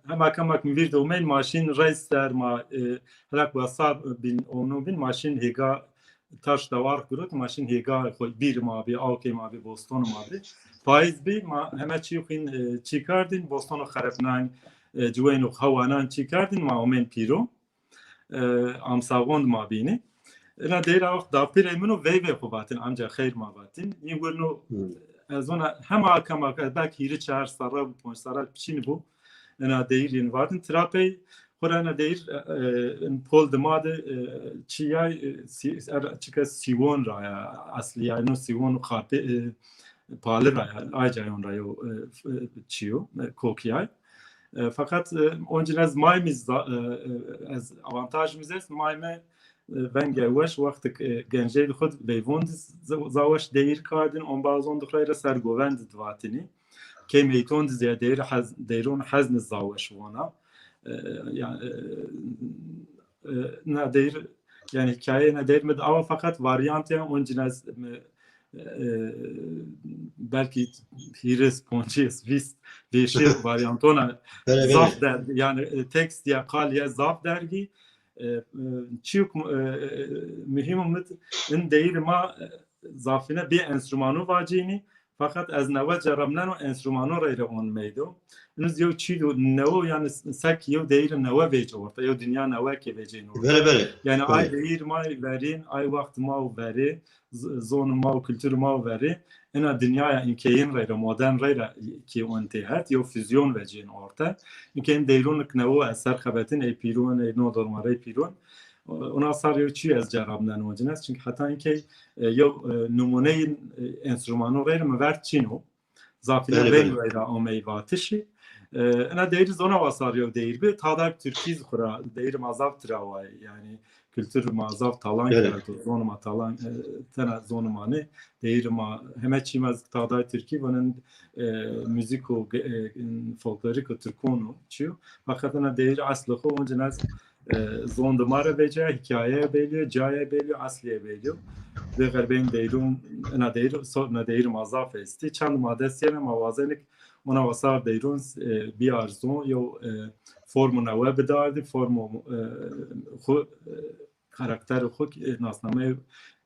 hema kemak mi vîr de umeyn, maşîn rey ser ma, e, helak wesar bin, onu bin, maşîn hêga taş dewar girot, maşîn hêga xu bîr ma bi, awkê ma bi, boston ma bi. Payîz bi, ma heme çî xwîn, e, çî kardin, bostono xerepnayn, e, ciweyno xewanan çî kardin, ma umeyn pîro. E, amsaxon di ma bînî. Ina deyra wext dapîrê min o veyvê xu vatin, amca xeyr ma vatin. Yî wirno Hmm. ez ona hema kema ke belkî hîrî çar serra bu, ponc serra piçîn bu. Ina deyir yin vatin. Tira pey xu ra ina deyir, e, e, in pol di ma de, e, çi yay, e, si-, er, çike Sîwon ra ya, aslî yay, no Sîwon Xarpê, e, Pali ra ya, ay cayon ra yo, e, f-, e, çi yo, e, kokî yay. E, feqet, e, oncîn ez may mi za-, e, e, ez avantaj mi zest, may mi, e, venge weş wextik, e, gencey di xud veyvon di z-, zaweş deyir kardin, ombazon di xurey re ser govend di vatinî. Key meyton di zî deyir hez-, deyron hezn zaweş vona. E, ya, e, e, na deyir, yanî hikaye na deyir mi di awa feqet varyantê oncîn ez mi e, belkî hîris, poncîs, vîst, vêşî varyantona Belê, belê. zaf der, yanî, e, tekst ya, qal ya zaf dergî. E, e, çîyok, e, e, muhîm umid in deyîrê ma, e, zafîne bê enstrumano vacînî, feqet ez newe cerabneno enstrumano reyre on meydo. Iniz yew çî do newe, yanî sek yew deyîrê newe vêc orte, yew dinya newe ke vecên orte. Belê, belê. Yanî ay Belê. deyîr ma verîn, ay wext ma verî, z-, zon ma û kultur ma û verî ina dinyaya înkeyin reyra, modern reyra kî on têhet, yew füzyon vecên orte. Înkeyin deyronik newo ez ser xebetin ey pîron, ey no dorma rey pîron. Ona sar yew çî ez cerabnen oncîn ez. Çünkü heta inkey, e, yew, e, numuneyin, e, enstrumano reyra mi ver çîno. Zafîne Belê, veng belê. reyra omey vatişî. E, ina deyri zona wasar yew deyir bi. Tadak Türkîz xura deyri ma zaf tira way. Yanî kultur ma zaf talan Belê. kerdo. Zon ma talan, e, tena zon ma ne. Deyri ma heme çî ma zik Tadak Türkî vonin, e, müzik û ge-, e, folklorik û Türkon û çiyo. Fakat ina deyri aslı xo oncîn ez, e, zon di ma re vece, hikaye belîyo, caye belîyo, asliye belîyo. Vê xerbên deyrun, ina deyri, so-, ina deyri ma zaf estî. Çand ma dest yene ma wazenik ona wasar deyrun, e, bîyarzon, yew, e, formu newe bidardî, formu, e, xu, e, karakterê xu, e, nasnameyê,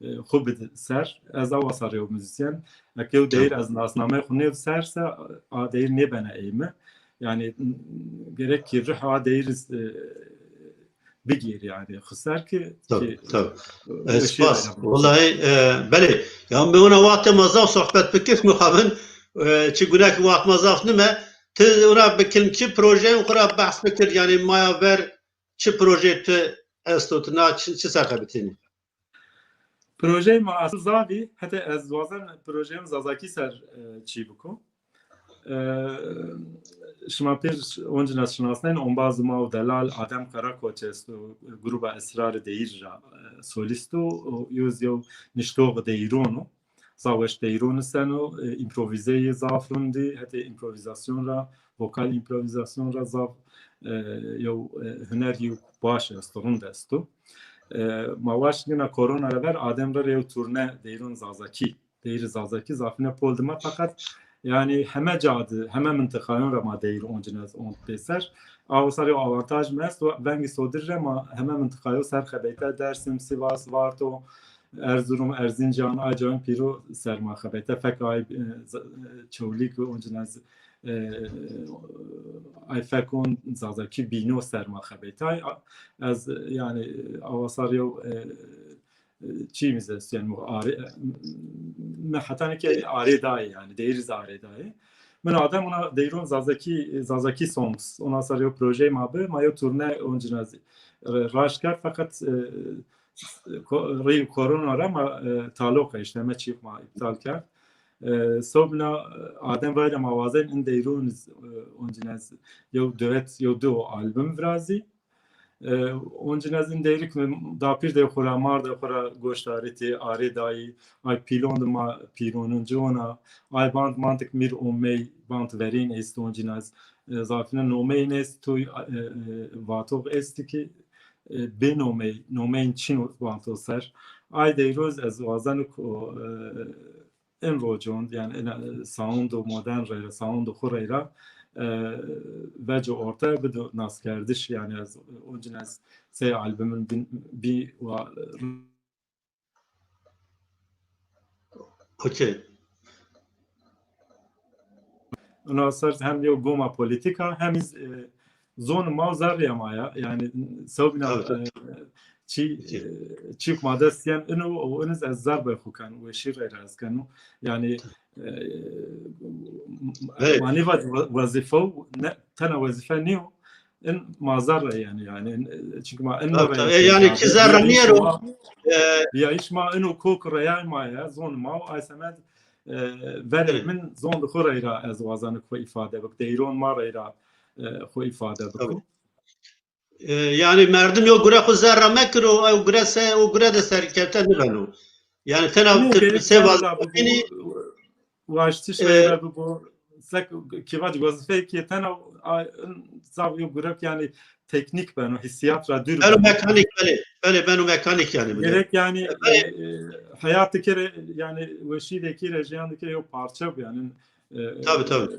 e, xu bidi ser. Ez a wasar yew muzîsyen. Eke yew deyir ez nasnameyê xu nêv ser se, a deyir nêbene ey mi. Yanî, gerek ki ruh a deyir, e, bigêrî yanî xu ser ki, tabii, ki, tabii. E, spas. Wellahî, e, belê. Ya mi ona wextê ma zaf sohbet bikir, mixabin, e, çi gune ki wext ma zaf nime, ti ona bi kilm çi projeyê xu ra behs bikir, yanî maya ver çi projeyê tu esto, tu na çi, çi ser xebitênî? Projeyê ma esil zaf î, hetê ez wazen projeyê Zazakî ser, e, çî biko. E, şima pêr oncîna şinasnên, ombazê ma û delal Adem Karakoç esto, gruba Esrarê Deyîr ra, e, solîst o, o yew zî yew niştoxê deyîron o. Zaf weş deyîron niseno, e, împrovîzeyê zaf rindî, hetê împrovîzasyon ra, vokal împrovîzasyon ra zaf, e, yew, e, hunerî baş esto, rind esto. E, ma waşt gina korona ra ver Adem ra rê yew turne deyîron Zazakî, deyîrê Zazakî zafîne pol dima, feqet yanî heme ca di, heme mintiqayon ra ma deyîr oncîna ez ont pêser. Awa ser yew avantaj mi esto, vengê sodir ra ma heme mintiqayo ser xebeyte, Dersim, Sivas, Varto, Erzurum, Erzincan, ay cayon pêro ser ma xebeyte. Fek ay, e, z-, e, Çewlîg oncîna ez, e, ay fekon Zazakî bîno ser ma xebeyte. Ay, a-, ez, yanî, awa ser yew, e, e, çî mi zî esto, yanî, arê, e, mi hetanî ke arê dayê, yanî, deyîr zî arê dayê. Min Adem ona deyîron Zazakî, Zazakî songs, ona ser yew projeyê ma bi, ma yew turne oncîna zî, e, raşt kerd, feqet, e, ko-, rî korona ra ma, e, taloqe, îşte, heme çî ma îptal kerd. E, sewbîna, e, Adem rayra ma wazen in deyîron, e, oncîna ez yew duet, yew duo album virazî. E, oncîna ez in deyîrî ke mi dapîrdê xo ra, mardê xo ra goşdarîtî, arê dayî, ay pîlon de ma pîronin ci ona, ay band mantik mîr omey, band verên est oncîna ez, e, zafîne nomeyên est, toy, e, e, vatox est ki, e, bê nomey, nomeyên çin o vanto ser. Ay deyroz ez wazeno ko, e, in rocon, yanî in, e, sound û modern reyra, sound û xu reyra, e, veco orte bido naskerdiş, yanî ez, oncîn ez sey albumîn bin, bî wa, Okey. Ina ser hem yew goma polîtîk a, hem iz, e, zonê ma û zerrîya ma ya. Yanî sewbîna, tabii, tabii, e, çî, okey, e, çîk ma dest yen ino û iniz ez zerrê xo ken, weşî reyra ez keno. Yanî, e, evet, ma nêva we-, wezîfe, ne, tena wezîfe nîyo. In ma zerre yanî, yanî, in, e, çunkî ma in, tabii, reyna, tabii. E, yanî ki zerre nîyero. E, ya iş ma ino kok reya ma ya, zon ma, ay semed, e, verê, evet, min zon de xo reyra ez wazeno xo îfade bik, deyron ma reyra, e, xo îfade bik. Tabii. E, yanî merdim yew gure xo zerre mekiro, ew gure se, o gure de serkefte nibeno. Yanî tena se wazîfe bînî, waştiş, e, reyra bibo. Sek ki vac wezîfeyê ki tena a, zaf yew gurek yanî teknîk beno, hîsîyat ra dûr beno. Beno mekanîk, belê. Belê, beno mekanîk yanî bino. Gerek yanî, e, e, heyatê ke rê, yanî weşî de ki rê, jiyan de ki yew parçe bo yanî, e, tabii, tabii,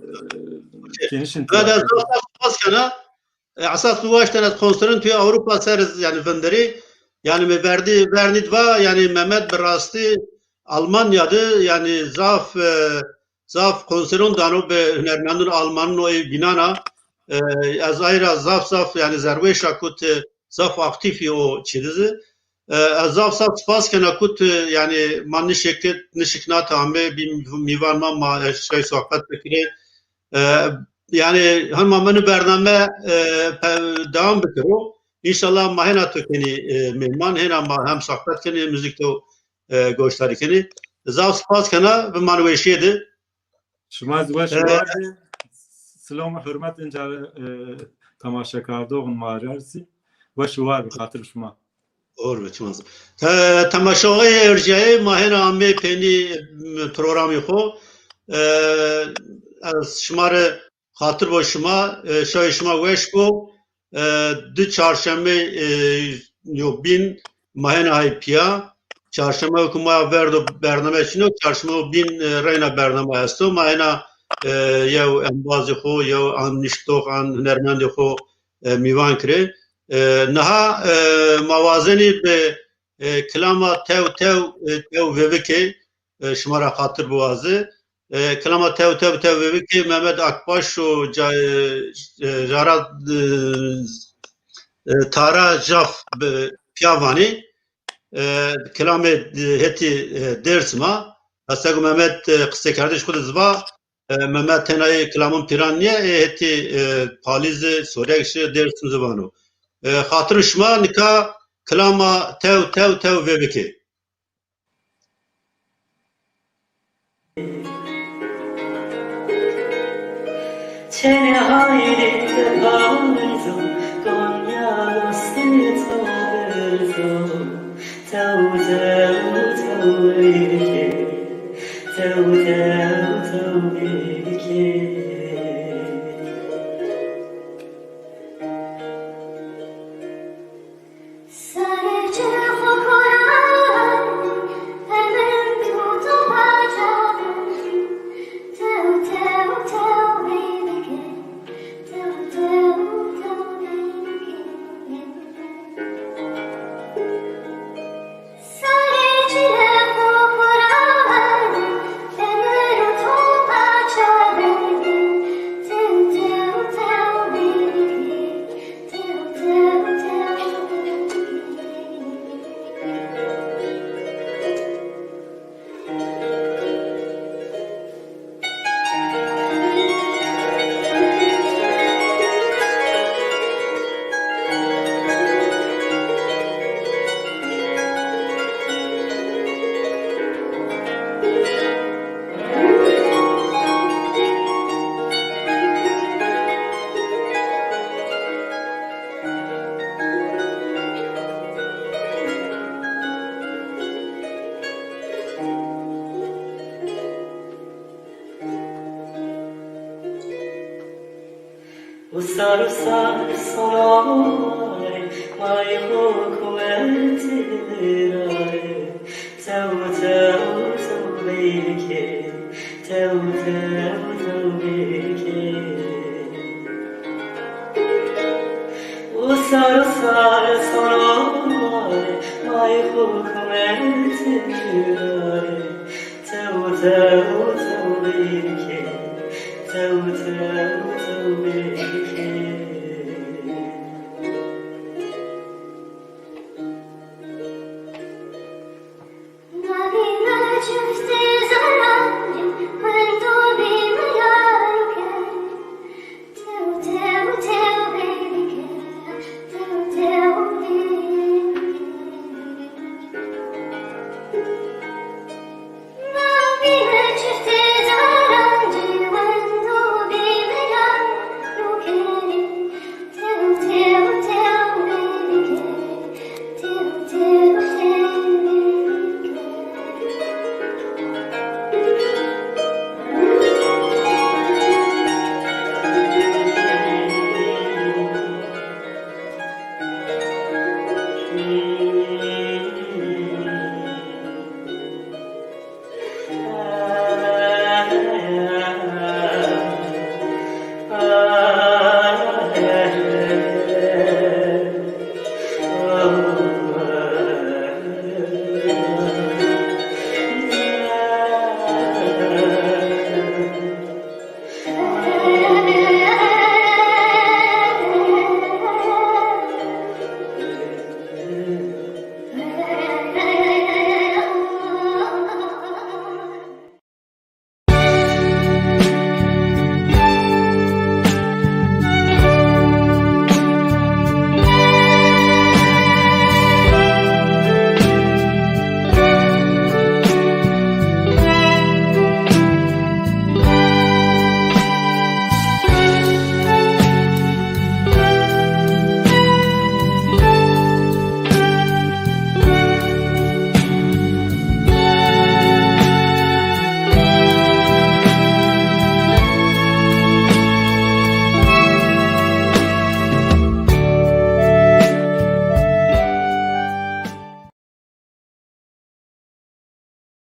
e, genişin. Ve de zaf spas kena. E, esas bi waşten ez konserin tûyê Ewropa ser iz, yanî vinderî. Yanî mi verdî, vernî di va, yanî Mehmet bi rastî Almanya de, yanî zaf, e, zaf konseron dano bi hunermendon Almanon o ew bînan a. E, ez ay ra zaf zaf, yanî zerweş a ku ti zaf aktîf î o çî di zî. E, ez zaf zaf spas kena ku ti, yanî ma nişêkit, nişikna ti amê, bî mîvan ma, ma şay sohbet bikirê. E, yanî hema mi nê bername, e, pe-, dewam bikiro. Înşallah ma hêna to kenî, e, mêman, hêna ma hem sohbet kenî, hem muzîk to, e, goşdarî kenî. Zaf spas kena, biman weşîye de. Şima zî weş, e, û war bî. Silom û hurmet inca, e, temaşekardoxin ma ra zî. Weş û war bî, xatir şima. Hor be, çima zî. Te-, temaşekarê erjîyayê ma hêna amê peynî, m, programê xo. E, ez şima rê xatir bo şima, e, şayê şima weş bo. E, di çarşemê, e, yo bîn ma hêna hay pîya. Çarşeme ku ma verdo bername çin o, çarşeme bîn, e, reyna bername esto. Ma hêna, e, yew embazê xo, yew an niştox, an hunermendê xo, e, mîvan kirê. E, niha, e, ma wazenî bi, e, kilama Tew Tew, e, Tew Vêvikê, e, şima ra xatir biwaze. E, kilama Tew Tew Tew Vêvikê Mehmet Akbaş û ca-, e, e, Jara, e, e, Tara Jaf bi piya vanî, e, kilamê, e, hetî, e, Dêrsim a. Hesego Mehmet, e, qisekerdiş xwu de ziva, e, Mehmet tenayê kilamon pîran nîye, e, hetî, e, Palî zî, Sorek zî, Dêrsim zî vano. E, xatirê şima nika kilama tew, tew, tew vêbikê. Çene haydi de pawuzo, Konya dostê to birzo. Tew, tew, tew bike, tew, tew, tew bike. Sarê çirê xo koran, pemir tuto paçavin. Tew, tew, tew bêdike, tew, tew, tew bêdike. Sarê çirê xo koran, pemir tuto paçavin. Tew, tew, tew bêdike. Usar usar sono mare, may hukumet rare. Tew, tew, tew bêdike, tew, tew, tew bêdike. Usar usar sono mare, may hukumet rare. Tew, tew, tew bêdike, tew, tew, tew bêdike.